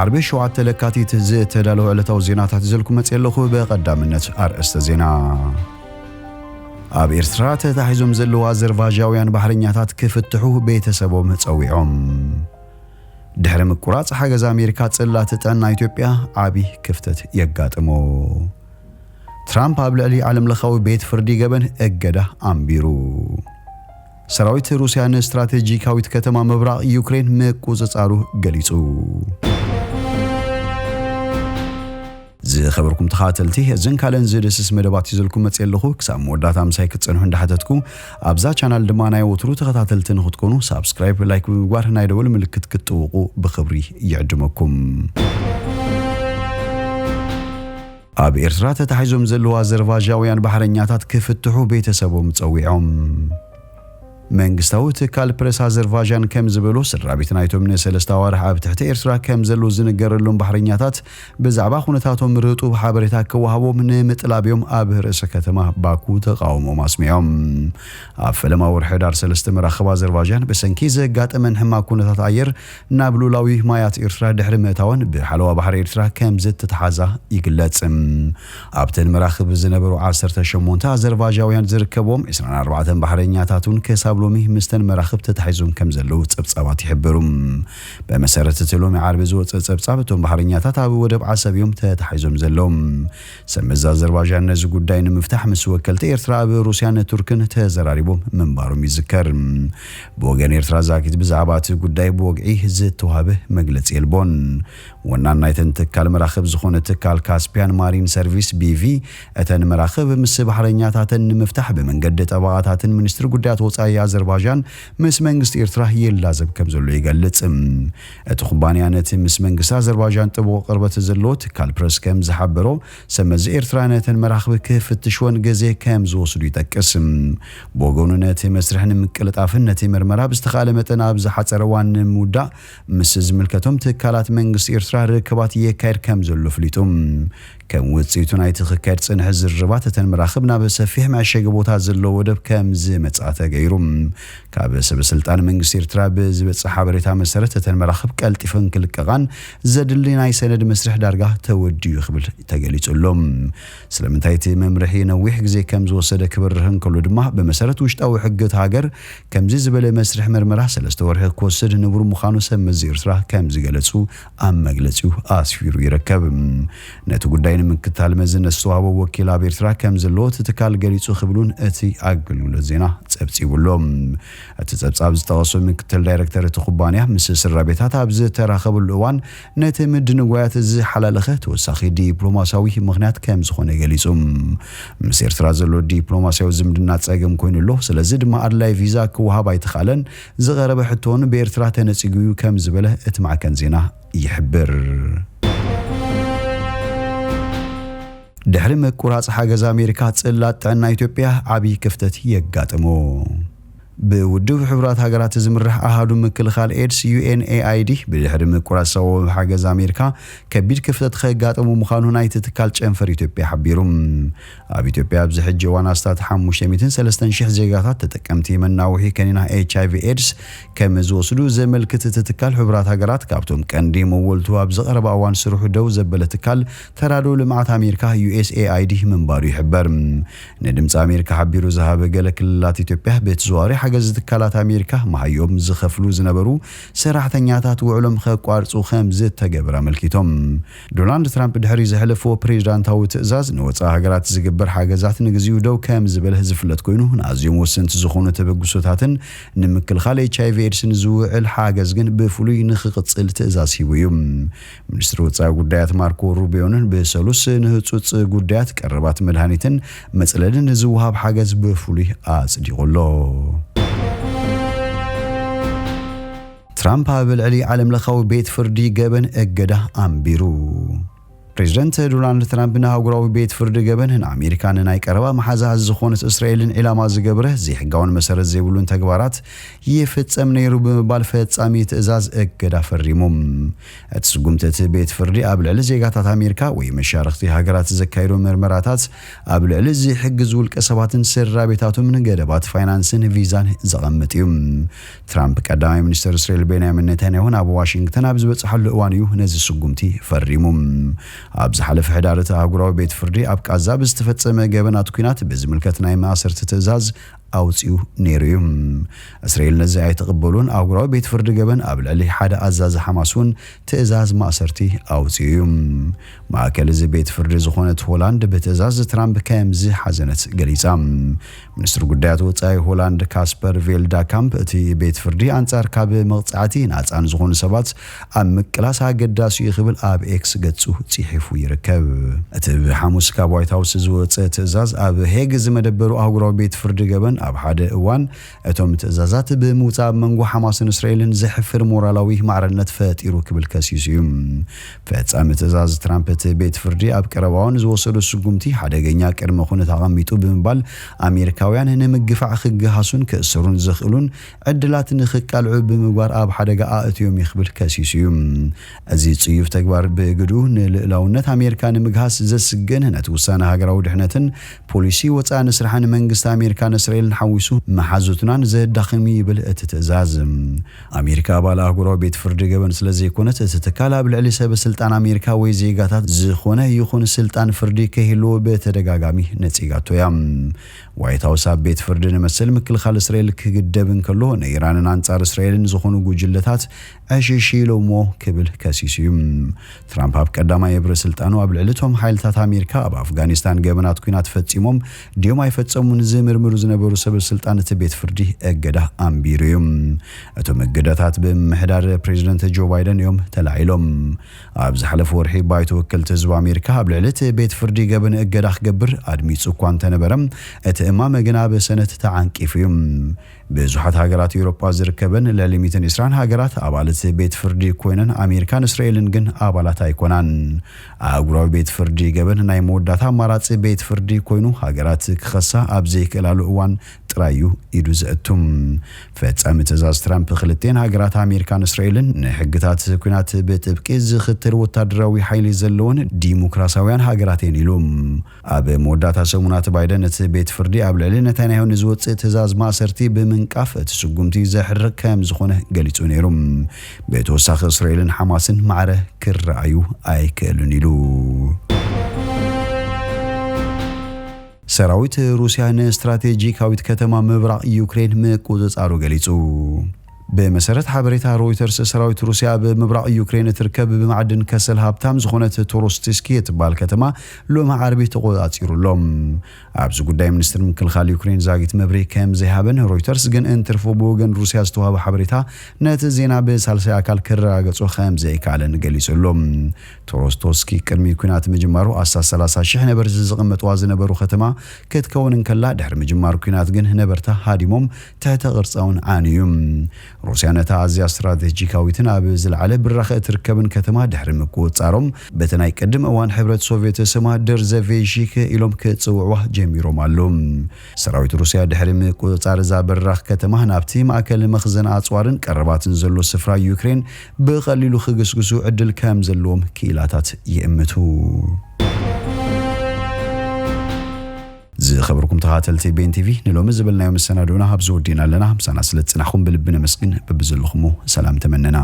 ዓርቢ ሸውዓተ ለካቲት ዝተዳለዉ ዕለታዊ ዜናታት ይዘልኩም መጽእ ኣለኹ። ብቐዳምነት ኣርእስተ ዜና። ኣብ ኤርትራ ተታሒዞም ዘለዉ ኣዘርባይጃውያን ባሕረኛታት ክፍትሑ ቤተሰቦም ጸዊዖም። ድሕሪ ምቁራጽ ሓገዝ ኣሜሪካ፣ ጽላት ጥዕና ኢትዮጵያ ዓቢ ክፍተት የጋጥሞ። ትራምፕ ኣብ ልዕሊ ዓለምለኻዊ ቤት ፍርዲ ገበን እገዳ ኣንቢሩ። ሰራዊት ሩስያ ንስትራቴጂካዊት ከተማ ምብራቕ ዩክሬን ምቁጽጻሩ ገሊጹ። ዝኸበርኩም ተኸታተልቲ፣ እዘን ካልእን ዝድስስ መደባት ይዘልኩም መጽእ ኣለኹ። ክሳብ መወዳእታ ምሳይ ክትጸንሑ እንዳሓተትኩ፣ ኣብዛ ቻናል ድማ ናይ ወትሩ ተኸታተልቲ ንኽትኮኑ ሳብስክራይብ፣ ላይክ ብምግባር ናይ ደወል ምልክት ክትጥውቑ ብኽብሪ ይዕድመኩም። ኣብ ኤርትራ ተታሒዞም ዘለዉ ኣዘርባይጃውያን ባሕረኛታት ክፍትሑ ቤተሰቦም ጸዊዖም። መንግስታዊ ትካል ፕረስ ኣዘርባይጃን ከም ዝበሎ፣ ስድራ ቤት ናይቶም ንሰለስተ ኣዋርሕ ኣብ ትሕቲ ኤርትራ ከም ዘለዉ ዝንገረሎም ባሕረኛታት ብዛዕባ ኩነታቶም ርጡብ ሓበሬታ ክወሃቦም ንምጥላብ እዮም ኣብ ርእሰ ከተማ ባኩ ተቃውሞኦም ኣስሚዖም። ኣብ ፈለማ ወርሒ ሕዳር ሰለስተ መራኽብ ኣዘርባይጃን ብሰንኪ ዘጋጠመን ሕማቕ ኩነታት ኣየር ናብ ሉላዊ ማያት ኤርትራ ድሕሪ ምእታወን ብሓለዋ ባሕሪ ኤርትራ ከም ዝተተሓዛ ይግለጽ። ኣብተን መራኽብ ዝነበሩ ዓሰርተ ሸሞንተ ኣዘርባይጃውያን ዝርከብዎም ዕስራን ኣርባዕተን ባሕረኛታት እውን ክሳብ ሎሚ ምስተን መራኽብ ተታሒዞም ከም ዘለዉ ጸብጻባት ይሕብሩ። ብመሰረት እቲ ሎሚ ዓርቢ ዝወጸ ጸብጻብ፣ እቶም ባሕረኛታት ኣብ ወደብ ዓሰብ እዮም ተታሒዞም ዘለዉ። ሰመዚ ኣዘርባይጃን ነዚ ጉዳይ ንምፍታሕ ምስ ወከልቲ ኤርትራ ኣብ ሩስያን ቱርክን ተዘራሪቦም ምንባሮም ይዝከር። ብወገን ኤርትራ ዛጊት ብዛዕባ እቲ ጉዳይ ብወግዒ ዝተዋህበ መግለጺ የልቦን። ወናን ናይተን ትካል መራኽብ ዝኾነ ትካል ካስፒያን ማሪን ሰርቪስ፣ ቢ ቪ፣ እተን መራኽብ ምስ ባሕረኛታተን ንምፍታሕ ብመንገዲ ጠበቓታትን ሚኒስትሪ ጉዳያት ወጻኢ ኣዘርባይጃን ምስ መንግስቲ ኤርትራ ይላዘብ ከም ዘሎ ይገልጽ። እቲ ኩባንያ ነቲ ምስ መንግስቲ ኣዘርባይጃን ጥቡቕ ቅርበት ዘለዎ ትካል ፕረስ ከም ዝሓበሮ፣ ሰመዚ ኤርትራ ነተን መራኽብ ክፍትሽወን ግዜ ከም ዝወስዱ ይጠቅስ። ብወገኑ፣ ነቲ መስርሕ ንምቅልጣፍን ነቲ መርመራ ብዝተኻእለ መጠን ኣብ ዝሓጸረ እዋን ንምውዳእ ምስ ዝምልከቶም ትካላት መንግስቲ ኤርትራ ርክባት የካየድ ከም ዘሎ ኣፍሊጡ። ከም ውጽኢቱ ናይቲ ክካየድ ዝጸንሐ ዝርርባት፣ እተን መራኽብ ናብ ሰፊሕ መዐሸጊ ቦታ ዘለዎ ወደብ ከም ዝመጽኣ ተገይሩ። ካብ ሰበ ስልጣን መንግስቲ ኤርትራ ብዝበጽሕ ሓበሬታ መሰረት፣ እተን መራኽብ ቀልጢፈን ክልቀቓን ዘድሊ ናይ ሰነድ መስርሕ ዳርጋ ተወዲኡ ክብል ተገሊጹ ኣሎ። ስለምንታይ እቲ መምርሒ ነዊሕ ግዜ ከም ዝወሰደ ክበርህ እንከሎ ድማ፣ ብመሰረት ውሽጣዊ ሕጊ እታ ሃገር ከምዚ ዝበለ መስርሕ መርመራ ሰለስተ ወርሒ ክወስድ ንቡር ምዃኑ ሰብ መዚ ኤርትራ ከም ዝገለጹ ኣብ መግለጺኡ ኣስፊሩ ይርከብ። ነቲ ጉዳይ ንምክታል መዝነት ዝተዋህቦ ወኪል ኣብ ኤርትራ ከም ዘለዎ እቲ ትካል ገሊጹ ክብሉን እቲ ኣገልግሎት ዜና ጸብጺቡ ኣሎ። እቲ ጸብጻብ ዝጠቐሶ ምክትል ዳይረክተር እቲ ኩባንያ ምስ ስድራ ቤታት ኣብ ዝተራኸበሉ እዋን፣ ነቲ ምድንጓያት ዝሓላለኸ ተወሳኺ ዲፕሎማሲያዊ ምኽንያት ከም ዝኾነ ገሊጹ። ምስ ኤርትራ ዘሎ ዲፕሎማሲያዊ ዝምድና ጸገም ኮይኑ ኣሎ፣ ስለዚ ድማ ኣድላይ ቪዛ ክወሃብ ኣይተኻእለን፣ ዝቐረበ ሕቶን ብኤርትራ ተነጺጉ እዩ ከም ዝበለ እቲ ማዕከን ዜና ይሕብር። ድሕሪ ምቁራጽ ሓገዝ ኣሜሪካ፣ ጽላት ጥዕና ኢትዮጵያ ዓብዪ ክፍተት የጋጥሞ። ብውድብ ሕቡራት ሃገራት ዝምራሕ ኣሃዱ ምክልኻል ኤድስ፣ ዩ ኤን ኤ ኣይ ዲ፣ ብድሕሪ ምቁራጽ ሰብኣዊ ሓገዝ ኣሜሪካ ከቢድ ክፍተት ከጋጥሙ ምዃኑ ናይቲ ትካል ጨንፈር ኢትዮጵያ ሓቢሩ። ኣብ ኢትዮጵያ ኣብዚ ሕጂ እዋን ኣስታት ሓሙሽተ ሚእትን ሰለስተን ሽሕ ዜጋታት ተጠቀምቲ መናውሒ ከኒና ኤች ኣይ ቪ ኤድስ ከም ዝወስዱ ዘመልክት እቲ ትካል፣ ሕቡራት ሃገራት ካብቶም ቀንዲ መወልቱ ኣብ ዝቐረባ እዋን ስርሑ ደው ዘበለ ትካል ተራድኦ ልምዓት ኣሜሪካ፣ ዩ ኤስ ኤ ኣይ ዲ፣ ምንባሩ ይሕበር። ንድምፂ ኣሜሪካ ሓቢሩ ዝሃበ፣ ገለ ክልላት ኢትዮጵያ ብተዘዋዋሪ ሓገዝ ትካላት ኣሜሪካ መሃዮም ዝኸፍሉ ዝነበሩ ሰራሕተኛታት ውዕሎም ከቋርፁ ከም ዝተገብረ ኣመልኪቶም። ዶናልድ ትራምፕ ድሕሪ ዘሕለፍዎ ፕሬዚዳንታዊ ትእዛዝ፣ ንወፃኢ ሃገራት ዝግበር ሓገዛት ንግዚኡ ደው ከም ዝበለ ዝፍለጥ ኮይኑ፣ ንኣዝዮም ወሰንቲ ዝኾኑ ተበግሶታትን ንምክልኻል ኤች ኣይ ቪ ኤድስን ዝውዕል ሓገዝ ግን ብፍሉይ ንኽቕፅል ትእዛዝ ሂቡ እዩ። ሚኒስትሪ ወጻኢ ጉዳያት ማርኮ ሩቢዮንን ብሰሉስ ንህጹጽ ጉዳያት ቀረባት መድሃኒትን መጽለልን ዝወሃብ ሓገዝ ብፍሉይ ኣጽዲቑ ኣሎ። ትራምፕ ኣብ ልዕሊ ዓለምለኻዊ ቤት ፍርዲ ገበን እገዳ ኣንቢሩ። ፕሬዚደንት ዶናልድ ትራምፕ ንኣህጉራዊ ቤት ፍርዲ ገበን ንኣሜሪካን ናይ ቀረባ መሓዛ ዝኾነት እስራኤልን ዒላማ ዝገብረ ዘይሕጋውን መሰረት ዘይብሉን ተግባራት ይፍጸም ነይሩ ብምባል ፈጻሚ ትእዛዝ እገዳ ፈሪሙ። እቲ ስጉምቲ እቲ ቤት ፍርዲ ኣብ ልዕሊ ዜጋታት ኣሜሪካ ወይ መሻርኽቲ ሃገራት ዘካየዶ ምርመራታት ኣብ ልዕሊ እዚ ሕጊ ዝውልቀ ሰባትን ስድራ ቤታቶምን ገደባት ፋይናንስን ቪዛን ዘቐምጥ እዩ። ትራምፕ ቀዳማይ ሚኒስትር እስራኤል ቤንያሚን ኔታንያሁን ኣብ ዋሽንግተን ኣብ ዝበጽሓሉ እዋን እዩ ነዚ ስጉምቲ ፈሪሙ። ኣብ ዝሓለፈ ሕዳር እቲ ኣህጉራዊ ቤት ፍርዲ ኣብ ቃዛ ብዝተፈጸመ ገበናት ኲናት ብዝምልከት ናይ ማእሰርቲ ትእዛዝ ኣውጺኡ ነይሩ እዩ። እስራኤል ነዚ ኣይትቕበሉን ኣህጉራዊ ቤት ፍርዲ ገበን ኣብ ልዕሊ ሓደ ኣዛዚ ሓማስ እውን ትእዛዝ ማእሰርቲ ኣውጺኡ እዩ። ማእከል እዚ ቤት ፍርዲ ዝኾነት ሆላንድ ብትእዛዝ ትራምፕ ከም ዝሓዘነት ገሊጻ። ሚኒስትሪ ጉዳያት ወጻኢ ሆላንድ ካስፐር ቬልዳካምፕ እቲ ቤት ፍርዲ ኣንጻር ካብ መቕጻዕቲ ናጻን ዝኾኑ ሰባት ኣብ ምቅላስ ኣገዳሲ እዩ ክብል ኣብ ኤክስ ገጹ ጽሒፉ ይርከብ። እቲ ብሓሙስ ካብ ዋይት ሃውስ ዝወጸ ትእዛዝ ኣብ ሄግ ዝመደበሩ ኣህጉራዊ ቤት ፍርዲ ገበን ኣብ ሓደ እዋን እቶም ትእዛዛት ብምውጻእ ኣብ መንጎ ሓማስን እስራኤልን ዘሕፍር ሞራላዊ ማዕርነት ፈጢሩ ክብል ከሲሱ እዩ። ፈጻሚ ትእዛዝ ትራምፕ እቲ ቤት ፍርዲ ኣብ ቀረባውን ዝወሰዶ ስጉምቲ ሓደገኛ ቅድመ ኩነት ኣቐሚጡ ብምባል ኣሜሪካውያን ንምግፋዕ ክገሃሱን ክእሰሩን ዘኽእሉን ዕድላት ንኽቃልዑ ብምግባር ኣብ ሓደጋ ኣእትዮም እዩ ክብል ከሲሱ እዩ። እዚ ጽዩፍ ተግባር ብግዱ ንልእላውነት ኣሜሪካ ንምግሃስ ዘስግን ነቲ ውሳነ ሃገራዊ ድሕነትን ፖሊሲ ወጻኢ ንስራሕን መንግስቲ ኣሜሪካን እስራኤልን ሓዊሱ መሓዙትናን ዘዳኽም እዩ ይብል እቲ ትእዛዝ። ኣሜሪካ ኣባል ኣህጉራዊ ቤት ፍርዲ ገበን ስለ ዘይኮነት እቲ ትካል ኣብ ልዕሊ ሰብ ስልጣን ኣሜሪካ ወይ ዜጋታት ዝኾነ ይኹን ስልጣን ፍርዲ ከይህልዎ ብተደጋጋሚ ነጺጋቶ እያ። ዋይት ሃውስ ኣብ ቤት ፍርዲ ንመሰል ምክልኻል እስራኤል ክግደብ እንከሎ ንኢራንን ኣንጻር እስራኤልን ዝኾኑ ጉጅለታት ዕሽሽ ኢሎሞ ክብል ከሲሱ እዩ። ትራምፕ ኣብ ቀዳማይ የብረ ስልጣኑ ኣብ ልዕሊ እቶም ሓይልታት ኣሜሪካ ኣብ ኣፍጋኒስታን ገበናት ኲናት ፈጺሞም ድዮም ኣይፈጸሙን ዝምርምሩ ዝነበሩ ሰብ ስልጣን እቲ ቤት ፍርዲ እገዳ ኣንቢሩ እዩ። እቶም እገዳታት ብምምሕዳር ፕሬዚደንት ጆ ባይደን እዮም ተላዒሎም። ኣብ ዝሓለፈ ወርሒ ባይቶ ወከልቲ ህዝቢ ኣሜሪካ ኣብ ልዕሊ እቲ ቤት ፍርዲ ገበን እገዳ ክገብር ኣድሚጹ እኳ እንተነበረ እቲ እማመ ግን ኣብ ሰነት ተዓንቂፉ እዩ። ብዙሓት ሃገራት ኤውሮጳ ዝርከበን ልዕሊ ሚእትን ዕስራን ሃገራት ኣባላት ቤት ፍርዲ ኮይነን ኣሜሪካን እስራኤልን ግን ኣባላት ኣይኮናን። ኣህጉራዊ ቤት ፍርዲ ገበን ናይ መወዳእታ ኣማራጺ ቤት ፍርዲ ኮይኑ ሃገራት ክኸሳ ኣብ ዘይክእላሉ እዋን ጥራይ እዩ ኢዱ ዘእቱም። ፈጻሚ ትእዛዝ ትራምፕ ክልቴን ሃገራት ኣሜሪካን እስራኤልን ንሕግታት ኲናት ብጥብቂ ዝኽተል ወታደራዊ ሓይሊ ዘለወን ዲሞክራሲያውያን ሃገራት እየን ኢሉ። ኣብ መወዳእታ ሰሙናት ባይደን እቲ ቤት ፍርዲ ኣብ ልዕሊ ነታንያሁ ንዝወፅእ ትእዛዝ ማእሰርቲ ብምንቃፍ እቲ ስጉምቲ ዘሕርቕ ከም ዝኾነ ገሊጹ ነይሩ። ብተወሳኺ እስራኤልን ሓማስን ማዕረ ክረኣዩ ኣይክእሉን ኢሉ። ሰራዊት ሩስያ ንስትራቴጂካዊት ከተማ ምብራቕ ዩክሬን ምቁጽጻሩ ገሊጹ። ብመሰረት ሓበሬታ ሮይተርስ ሰራዊት ሩስያ ኣብ ምብራቕ ዩክሬን እትርከብ ብማዕድን ከሰል ሃብታም ዝኾነት ቶሮስቲስኪ እትበሃል ከተማ ሎሚ ዓርቢ ተቆጻጺሩ ኣሎ። ኣብዚ ጉዳይ ሚኒስትር ምክልኻል ዩክሬን ዛጊት መብርሂ ከም ዘይሃበን ሮይተርስ ግን እንትርፎ ብወገን ሩስያ ዝተዋህበ ሓበሬታ ነቲ ዜና ብሳልሳይ ኣካል ክረጋገጾ ከም ዘይከኣለን ገሊጹ ኣሎ። ቶሮስቶስኪ ቅድሚ ኲናት ምጅማሩ ኣስታት ሰላሳ ሽሕ ነበርቲ ዝቕመጥዋ ዝነበሩ ከተማ ክትከውን እንከላ ድሕሪ ምጅማር ኲናት ግን ነበርታ ሃዲሞም ትሕተ ቅርጻ እውን ዓንዩ። ሩስያ ነታ ኣዝያ ስትራቴጂካዊትን ኣብ ዝለዓለ ብራኸ እትርከብን ከተማ ድሕሪ ምቁጽጻሮም በቲ ናይ ቅድም እዋን ሕብረት ሶቪየት ስማ ደርዘቬሺክ ኢሎም ክጽውዕዋ ጀሚሮም ኣለዉ። ሰራዊት ሩስያ ድሕሪ ምቁጽጻር እዛ በራኽ ከተማ ናብቲ ማእከል መኽዘን ኣጽዋርን ቀረባትን ዘሎ ስፍራ ዩክሬን ብቐሊሉ ክግስግሱ ዕድል ከም ዘለዎም ክኢላታት ይእምቱ። ዝኸበርኩም ተኸታተልቲ ቤን ቲቪ ንሎሚ ዝበልናዮ መሰናዶና ኣብዚ ወዲእና ኣለና። ምሳና ስለ ዝጽናሕኩም ብልቢ ነመስግን። በብዘለኹሞ ሰላም ተመነና።